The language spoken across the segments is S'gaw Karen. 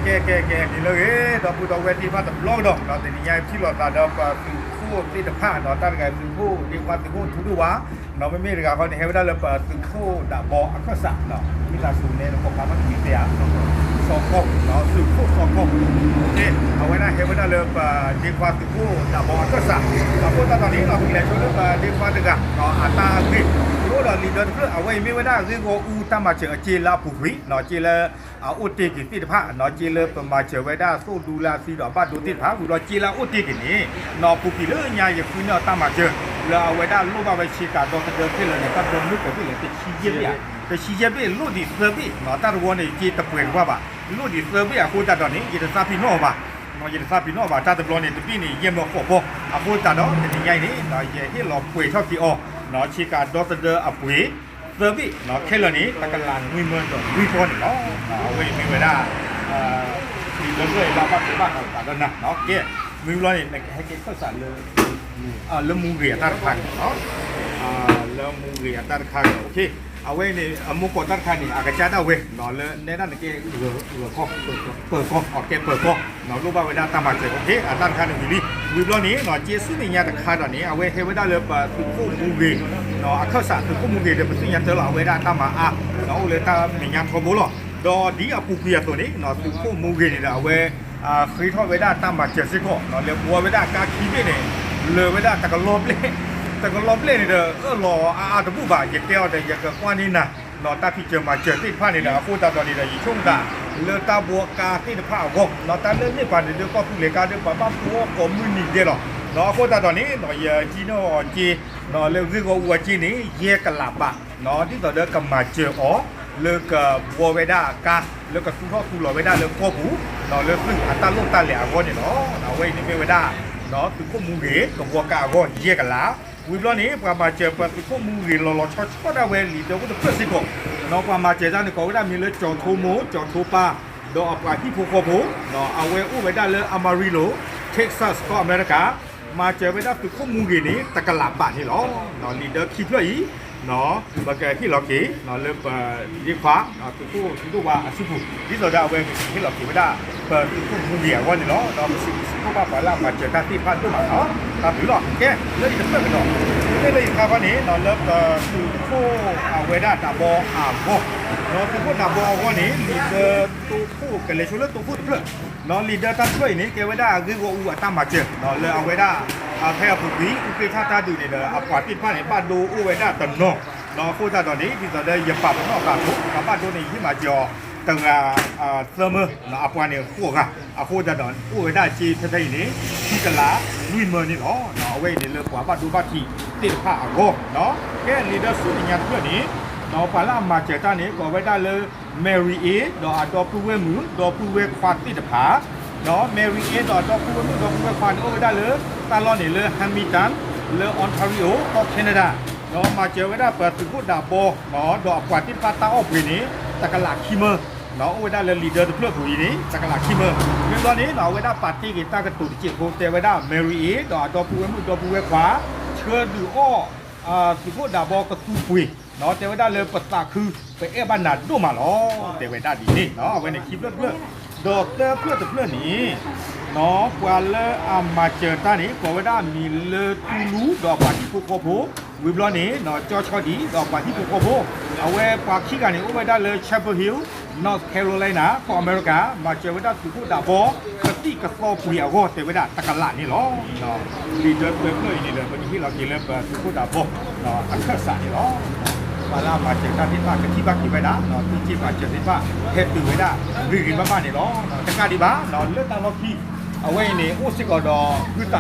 ကဲ ကဲ ကဲ ဒ်လၢဂ့ၤ ဒီပုၢ်ဒီဝဲၢ်သ့ၣ်တဖၣ်တဘျီကဒီး ဒီးတနံၤညါအံၤ ထံၣ်လိာ်သးဒီးပသုးခိၣ်သ့ၣ်တဖၣ် ဒီးတၢ်တဂၤသုးခိၣ် ဒ့ခွါသုးခိၣ်ထူဒိၣ်ဝါ ဒီးမ့မ့ၢ်တဂၤဃီန့ၣ် ဟဲဝဲဒၣ်လၢပသုးခိၣ်ဒးဘီအခၢၣ်စး မ့ၢ်သးစူၤနဲဒီး ကိးဖျါထီၣ်တမံၤသ့ဧါ စီၤကီၢ် သုးခိၣ်စီၤကီၢ် အဝဲဒၣ်ဟဲဝဲဒၣ်လၢပဒ့ခွါသုးခိၣ်ဒးဘီအခၢၣ်စး အဃိသတးဒီးန့ၣ် ပကလဲၤဆိလၢပဒ့ခွါတဂၤ အတၢ်ဂ့ၢ် အိၣ်ဒီးလံာ်ဒၢတဖျၢၣ် အဝဲအံၤမ့ၢ်ဝဲဒၣ်ဂ့ၢ်ဂီၢ်အူတၢ်မၤစၢၤအစ့လၢအပူၤကွံာ် စ့လၢ အအိၣ်တ့ၢ်က့ၤသ့ၣ်တဖၣ် စ့လၢပမၤစၢၤဝဲဒၣ်သိၣ်ဒူလၢအသံဒီးအဘၣ်ဒိသ့ၣ်တဖၣ် ဝံၤဘျီစ့လၢအအိၣ်တ့ၢ်က့ၤန့ၣ် ပူၤကွံာ်လၢညါယဃုန့ၢ်အီၤတၢ်မၤစၢၤ လၢအဝဲဒၣ်လိၣ်ဘၣ်ဝဲဆ့ကၤဒီသဒၢခဲလၢာ်န့ၣ် တၢ်တဘျီမနုၤကဲၤဘ့ၣ်လဲၣ် တဆံယဲၢ်ဘ့ၣ်ဧါ တဆံယဲၢ်ဘ့ၣ်လိၣ်ဒံးသၢဘ့ၣ် တၢ်တဝီန့ၣ် စ့တပှဲၤတဝၢဘၣ် လိၣ်ဒံးသၢဘ့ၣ်အဃိသတးဒီးန့ၣ် ယတသးပ့ၤနီၣ်အီၤဘၣ် ယတသးပ့ၤနီၣ်အီၤဘၣ် တၢ်တဘျီန့ၣ် တဘ့ၣ်န့ၣ် ယဲၢ်မၢဃိးပီ အဃိသတးဒီး တနံၤညါအံၤန့ၣ် ယဟ့ၣ်လီၤပှဲၤထီၣ်က့ၤအီၤ ဆ့ကၤဒီသဒၢအပှ့ၤ သၢဘ့ၣ် ခဲလၢာ်န့ၣ် တကလးနွံမၢဒီးနွံပီန့ၣ်လီၤ. အဝဲအံၤမ့ၢ်ဝဲဒၣ် လံာ်ဒၢတဖျၢၣ်အံၤလၢအဘၣ်ကဲဘၣ်ဃးသးဒီးနၤ ကဲ မ့ၢ်ဘျီန့ၣ် နကဟဲက့ၤခၢၣ်စးလၢ လၢမူဂ့ၤအတၢ်တခါန့ၣ်လီၤ. လၢမူဂ့ၤအတၢ်တခါန့ၣ် အဝဲန့ၣ် အမိၢ်ကိးတၢ်တခါန့ၣ် အကစၢ်ဒၣ်ဝဲ လၢနဲဒၣ်နကဲ ဂၢၤကီၢ် ပၢၤကီၢ် အကဲပၢၤကီၢ် လိၣ်ဘၣ်ဝဲဒၣ်တၢ်မၤစၢၤ အတၢ်တခါန့ၣ်ဝံၤလံ ဝံၤဘျီန့ၣ် က့ဆူမဲာ်ညါတခါဒီးန့ၣ် အဝဲဟဲဝဲဒၣ်လၢပသုးခိၣ်မူဂ့ၤ အခၢၣ်စးသုးခိၣ်မူဂ့ၤဒီး ပသ့ၣ်ညါတၢ်လီၤ အဝဲဒၣ်တၢ်မၤအါ အိၣ်လၢတၢ်မဲာ်ညါထီဘိလီၤ. ဒီးဒ်အပူၤကွံာ်အသိးန့ၣ် သုးခိၣ်မူဂ့ၤန့ၣ်ဒီး အဝဲ ဃ့ထီၣ်ဝဲဒၣ်တၢ်မၤစၢၤစ့ၢ်ကီး လၢပှၤဝဲဒၣ်ကါခံဘ့ၣ်န့ၣ် လၢာ်ဝဲဒၣ်တကလီၤဘျဲၣ် တကလီၤဘျဲၣ်န့ၣ်ဒီး အၢၣ်လီၤအါအါတဘူၣ်ဘၣ် ယတဲအီၤဒီး ယကကွၢ်န့ၢ်နၤ တၢ်ဖံးစၢၤမၤစၢၤသ့ၣ်တဖၣ်န့ၣ်ဒီး အဃိသတးဒီးန့ၣ်ဒီး ယဆိကမိၣ်သး လၢတၢ်ဘှီကါသ့ၣ်တဖၣ်အဂီၢ် တၢ်လၢန့ၣ်ပှၤန့ၣ်ဒီး ကီၢ်သူလ့ၤကါဒီး ပှၤဘၣ်ဖှိၣ်အီၣ်ကိးမုၢ်နံၤဒဲးလီၤ. အဃိသတးဒီးန့ၣ် ယဟံးန့ၢ်အီၤစ့ လၢဂ့ၢ်ဂီၢ်အူအစ့န့ၣ် ယဲၢ်ကလးဘး ဒ်သိးဒီးကမၤစၢၤအီၤ လၢကဘှီဝဲဒၣ်ကါ လၢကသူၣ်ထီၣ်သူၣ်လီၤဝဲဒၣ်လၢကီၢ်ပူၤ လၢသုးအတၢ်လိၣ်တၢ်လဲၤအဂီၢ်န့ၣ်လီၤ. အဝဲအံၤန့ၣ်မ့ၢ်ဝဲဒၣ် သုးခိၣ်မူဂ့ၤ ကဘှီကါအဂီၢ်ယဲၢ်ကလး ဝံၤဘျီန့ၣ် ပှၤမၤစၢၤပသုးခိၣ်မူဂ့ၤလီၤလီၤဆီဆီဒၣ်ဝဲ လံာ်ဒၢအိၣ်တဖျၢၣ်စ့ၢ်ကီး ပှၤမၤစၢၤတၢ်န့ၣ် ကိးဝဲဒၣ်မံၤလၢ ကၠီၤထိမိၢ် ကၠီၤထိပၢ် ဒီးအပှၤဟံၣ်ဖိဃီဖိ အဝဲအိၣ်ဝဲဒၣ်လၢ Amarillo Texas ကီၢ်အမဲရကၤ မၤစၢၤဝဲဒၣ်သုးခိၣ်မူဂ့ၤန့ၣ် တကလးဘးန့ၣ်လီၤ. လံာ်ဒၢခံဖျၢၣ်အံၤ ပကဟ့ၣ်လီၤက့ၤ လၢပဒ့ခွါ သုးခိၣ်ထူဒိၣ်ဝါအစုပူၤ ဒ်သိးဒီးအဝဲကဟ့ၣ်လီၤက့ၤဝဲဒၣ် ပသုးခိၣ်မူဂ့ၤအဂီၢ်န့ၣ်လီၤ. ဒီးပစံးဘျုးစံးဖှိၣ်ဘၣ်ပှၤလၢအမၤစၢၤတၢ်သ့ၣ်တဖၣ်ဒိၣ်မးလီၤ. တၢ်ဘျုးလီၤ. ကဲ လၢအံၤတဖျၢၣ်ကဒီး မ့မ့ၢ်လၢအံၤတခါခီန့ၣ် လၢပသုးခိၣ်အဝဲဒၣ်ဒးဘီအဂီၢ် ဒီးသုးခိၣ်ဒးဘီအဂီၢ်န့ၣ် လံာ်ဒၢတိခိၣ် ကလဲၤဆိလၢတိခိၣ်တဖျၢၣ် လံာ်ဒၢတၢ်တဖျၢၣ်အံၤန့ၣ် ကဲဝဲဒၣ်အဂ့ၢ်ဂီၢ်အူအတၢ်မၤစၢၤ လၢအဝဲဒၣ် ဖဲအပူၤကွံာ် အူက့ထီၣ်တၢ်ဒုးန့ၣ်ဒီး အပှၤသ့ၣ်တဖၣ်န့ၣ် ဘၣ်ဒိအိၣ်ဝဲဒၣ်တနီၤ အဃိသတးဒီးန့ၣ် ဒ်သိးဒီးယပာ်ပနီၣ်အသးအသိး ပှၤဘၣ်ဒိန့ၣ် ယဟ့ၣ်မၤစၢၤအီၤ တဂၤ သၢမၢ အပှၤန့ၣ်ဃိးဂၤ အဃိသတးဒီး အိၣ်ဝဲဒၣ်စ့ဖဲဖဲအံၤန့ၣ် ခံကလးလွံၢ်မၢန့ၣ်လီၤ. အဝဲအံၤန့ၣ်လၢပှၤဘၣ်ဒိဘၣ်ထံးသ့ၣ်တဖၣ်အဂီၢ် ကဲလံာ်ဒၢဆူမဲာ်ညါတဖျၢၣ်န့ၣ် ပှၤလၢအမၤစၢၤတၢ်န့ၣ် ကိးဝဲဒၣ်လၢ Mary A ဒီးအဒီပုၢ်ဝဲၢ်မုၣ် ဒီပုၢ်ဝဲၢ်ခွါသ့ၣ်တဖၣ် Mary A ဒီးအဒီပုၢ်ဝဲၢ်မုၣ် ဒီပုၢ်ဝဲၢ်ခွါန့ၣ် အိၣ်ဝဲဒၣ်လၢ တၢ်လီၢ်န့ၣ်လၢ Hamilton လၢ Ontario ကီၢ် Canada ဒီးမၤစၢၤဝဲဒၣ်ပသုးခိၣ်ဒးဘီ ဒီးအပှၤသ့ၣ်တဖၣ်တၢ်အီၣ်ပှ့ၤန့ၣ် တကလးခံမၢ အိၣ်ဝဲဒၣ်လၢလံာ်ဒၢတဖျၢၣ်ပူၤအံၤန့ၣ် တကလးခံမၢ မ့ၢ်ဘျီန့ၣ် အဝဲဒၣ်ပာ်တ့ၢ်က့ၤတၢ်ကတိၤတစဲးဖိ တဲဝဲဒၣ် Mary A ဒီးအဒီပုၢ်ဝဲၢ်မုၣ် ဒီပုၢ်ဝဲၢ်ခွါ ဆှၢဒုးအီၣ် သုးခိၣ်ဒးဘီကသူပှ့ၤ တဲဝဲဒၣ်လၢပသးခု ပအဲၣ်ဘၣ်နၤဒိၣ်မးလီၤ တဲဝဲဒၣ်ဒ်န့ၣ် အဝဲန့ၣ်ခံဖျၢၣ်တဖျၢၣ် ဒီးသၢဖျၢၣ်တဖျၢၣ်န့ၣ် ပှၤလၢအမၤစၢၤတၢ်န့ၣ် ကိးဝဲဒၣ်မံၤလၢတူလူ ဒီးအပှၤဟံၣ်ဖိဃီဖိ ဝံၤဘျီန့ၣ် ကၠီဆီဒံ ဒီးအပှၤဟံၣ်ဖိဃီဖိ အဝဲပှၤခံဂၤန့ၣ် အိၣ်ဝဲဒၣ်လၢ Chapel Hill North Carolina ကီၢ်အမဲရကၤ မၤစၢၤဝဲဒၣ်သုးခိၣ်ဒးဘီ ကသံၣ်ကသီပှ့ၤအဂီၢ် တဲဝဲဒၣ်တကလးန့ၣ်လီၤ. လံာ်ဒၢသၢဖျၢၣ်အံၤန့ၣ်ဒီး ပကဟ့ၣ်လီၤက့ၤလၢပသုးခိၣ်ဒးဘီ အခၢၣ်စးန့ၣ်လီၤ. ပှၤလၢအမၤစၢၤတၢ်သ့ၣ်တဖၣ် ကထံၣ်ဘၣ်က့ၤဝဲဒၣ် သုးက့မၤစၢၤသ့ၣ်တဖၣ် ဟဲတုၤဝဲဒၣ် ဂ့ၤဂ့ၤဘၣ်ဘၣ်န့ၣ်လီၤ. တကးဒံးဘၣ် လၢတၢ်လီၢ်ခံ အဝဲအံၤန့ၣ် အိၣ်စ့ၢ်ကီးဒီးဟုသး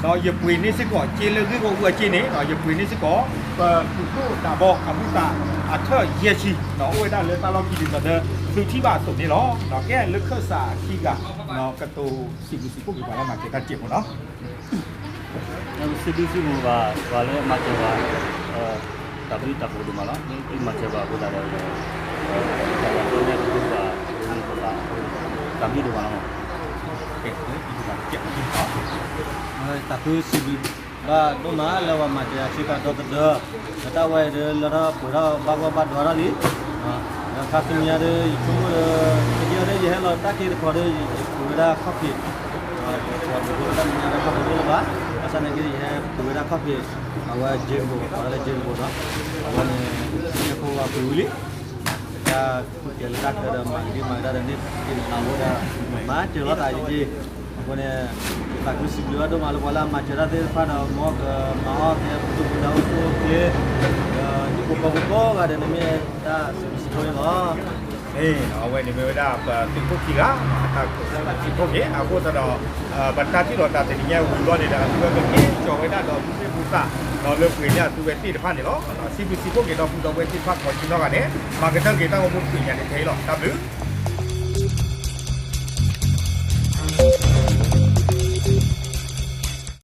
ဒီးယပှ့ၤန့ၢ်စ့ၢ်ကီး စ့လၢဂ့ၢ်ဂီၢ်အူအစ့န့ၣ် ယပှ့ၤန့ၢ်စ့ၢ်ကီး ပသုးခိၣ်ဒးဘီအဟုသး အထၢၣ်ယဲၢ်ဆံ အိၣ်ဝဲဒၣ်လၢတၢ်လီၢ်ခံဒ်သိးဒီး သုထံၣ်ဘၣ်အသိးန့ၣ်လီၤ. ကဲလၢခၢၣ်စးခံဂၤ ကတိၤစံးဘျုးစံးဖှိၣ်က့ၤပှၤလၢမၤစၢၤတၢ်စဲးဖိနီၤ စံးဘျုးစံးဖှိၣ်ပှၤ ပှၤလၢမၤစၢၤပှၤ တၢ်ဘျုးတၢ်ဖှိၣ်ဒိၣ်မးလီၤ. သုမၤစၢၤပှၤအဃိသတးဒီး တၢ်ဘျုးဒိၣ်မးလီၤ. တၢ်ဘျုးဒိၣ်မးလီၤ. ဘၣ်ဒိၣ်မးလၢပှၤမၤစၢၤအဆ့ကၤဒီသဒၢ ဒီးတၢ်ဝဲအံၤဒီးလၢထီၣ်ပှဲၤထီၣ်ဘၣ်ဂီၢ်ဘၣ်ဒွးထီၣ်လံ. ဒီးခါဆူညါဒီး ယဆိကမိၣ်ဒီး ဒီးယဟဲလီၤတၢ်က့ၤတခီဒီး ယပှ့ၤဝဲဒၣ် copy, ပှၤဒိးတၢ်မဲာ်ညါဒီး copy တအိၣ်လၢၤဘၣ်, ဘၣ်ဆၣ်သနာ်က့ ယဟဲပှ့ၤဝဲဒၣ် copy, အဝဲ James Bond ပှၤလၢ James Bond ဒီး အဝဲန့ၣ် ဟဲခိၣ်ဝဲပှ့ၤဝံၤလံ, တၢ်ထူၣ်ဖျဲးလၢတၢ်ချၢဒီး မၤကဒံမၤကဒါဒီးန့ၣ် က့ၤနၤလၢဝဲဒၣ် မၤစၢၤလိာ်သးယက့, အဃိန့ၣ် ယသးခုစံးဘျုးဘၣ်ဒိၣ်မးလၢပှၤလၢအမၤစၢၤတၢ်သ့ၣ်တဖၣ်ဒီး မ်ကမၤအီၣ်ကဲပဒိၣ်ပဒါအိၣ်ဆူၣ်အိၣ်ချ့, ဒီးဟံၣ်ဖိဃီဖိကိးဂၤဒဲးန့ၣ်မ့ၢ်တၢ်စံးဘျုးစံးဖှိၣ်န့ၣ်လီၤ. အဝဲန့ၣ်မ့ၢ်ဝဲဒၣ်ပသုးခိၣ်ခံဂၤ အတၢ်စံးဘျုးစံးဖှိၣ်က့ၤ အဃိသတးဒီး ပတၢ်ထံၣ်လိာ်တၢ်တနံၤညါဝံၤဘျီန့ၣ်ဒီး အသုဝဲကက့ၤကၠီၤဝဲဒၣ်ဒီး သူၣ်က့ၢ်သူၣ်က့ၢ်သး ဒီးလၢပှ့ၤန့ၢ်အသုဝဲသ့ၣ်တဖၣ်န့ၣ်လီၤ. စံးဘျုးစံးဖှိၣ်က့ၤဒီပုၢ်ဒီဝဲၢ်သ့ၣ်တဖၣ်ကိးဒံနီၢ်ဂၤဒဲး မၤကတၢၢ်က့ၤတၢ်ဂီၤမူတချုးညါန့ၣ်ထဲအံၤလီၤ. တၢ်ဘျုး